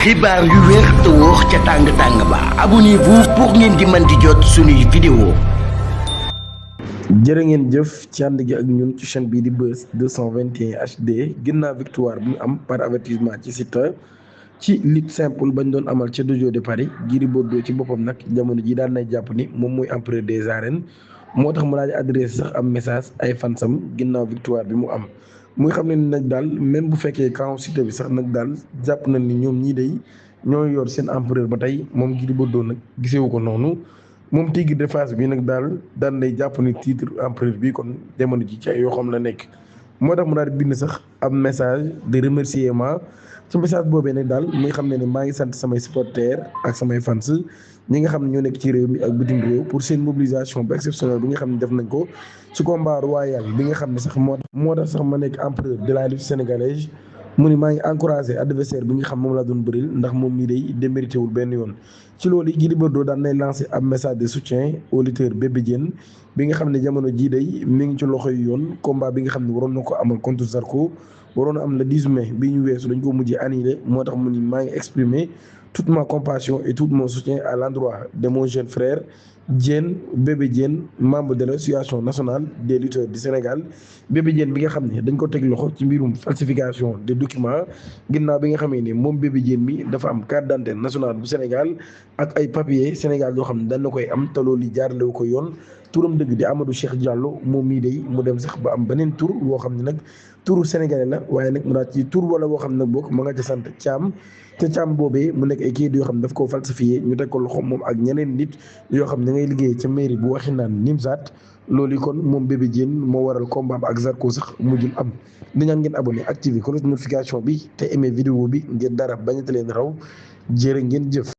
xibaar yu wér te wóor ca tàng-tàng ba abonnez-vous pour ngeen di mën di jot suñuy vidéo. jërë ngeen jëf ci ànd gi ak ñun ci chaîne bii di Buzz 221 HD ginnaaw victoire bi mu am par avertissement ci Siteu ci lutte simple bañ doon amal ca dojo de Paris. Gris Bordeaux ci boppam nag jamono ji daan nay jàpp ni moom mooy empereur des arènes moo tax mu daal di adressé sax am message ay fansam ginnaaw victoire bi mu am. muy xam ne ni nag daal même bu fekkee camp Siteu bi sax nag daal jàpp na ni ñoom ñii day ñoo yor seen empereur ba tey moom Gris Bordeaux nag gisewu ko noonu. moom Tigre de Fass bi nag daal daan lay jàpp ni titre empereur bi kon jamono ji ci ay yoo xam la nekk moo tax mu daal di bind sax am message de remerciement ci message boobee nag daal muy xam ne ne maa ngi sant samay supporters ak samay fans ñi nga xam ne ñoo nekk ci réew mi ak bitim réew pour seen mobilisation bu exceptionnelle bi nga xam ne def nañ ko ci combat royal bi nga xam ne sax moo tax sax ma nekk empereur de la lutte sénégalaise. mu ni maa ngi encouragé adversaire bi nga xam moom laa doon bëril ndax moom mii day démérité wul benn yoon ci loolu Gris Bordeaux daan nay lancé ab message de soutien au lutteur Bébé Diène bi nga xam ne jamono jii day mi ngi ci loxo yu yoon combat bi nga xam ne waroon na ko amal contre Zarko waroon na am le 10 mai bi ñu weesu dañ ko mujjee annulé moo tax mu ni maa ngi exprimer toute ma compassion et tout mon soutien à l'endroit de mon jeune frère Diène Bébé Diène membre de l'association nationale des lutteurs du Sénégal. Bébé Diène bi nga xam ne dañ ko teg loxo ci mbirum falsification des documents ginnaaw bi nga xamee ne moom Bébé Diène mi dafa am carte d'identité nationale bu Sénégal ak ay papiers Sénégal yoo xam ne dañ na koy am te loolu jaaralewu ko yoon. turam dëgg di Amadou Cheikh Diallo moom mii day mu dem sax ba am beneen tur boo xam ne nag turu sénégalais la waaye nag mu daal ci tur wala boo xam ne nag bokk ma nga ca sant Thiam te Thiam boobee mu nekk ay kayit yoo xam ne daf koo falsifié ñu teg ko loxo moom ak ñeneen nit yoo xam ne ngay liggéey ca mairie bu waxi naan Nimzaat loolu yi kon moom Bébé Diène moo waral combat ak Zarko sax mujjul am di ñaan ngeen abonné activé cloche notification bi te aimé vidéo bi ngeen dara bañate leen raw jërë ngeen jëf.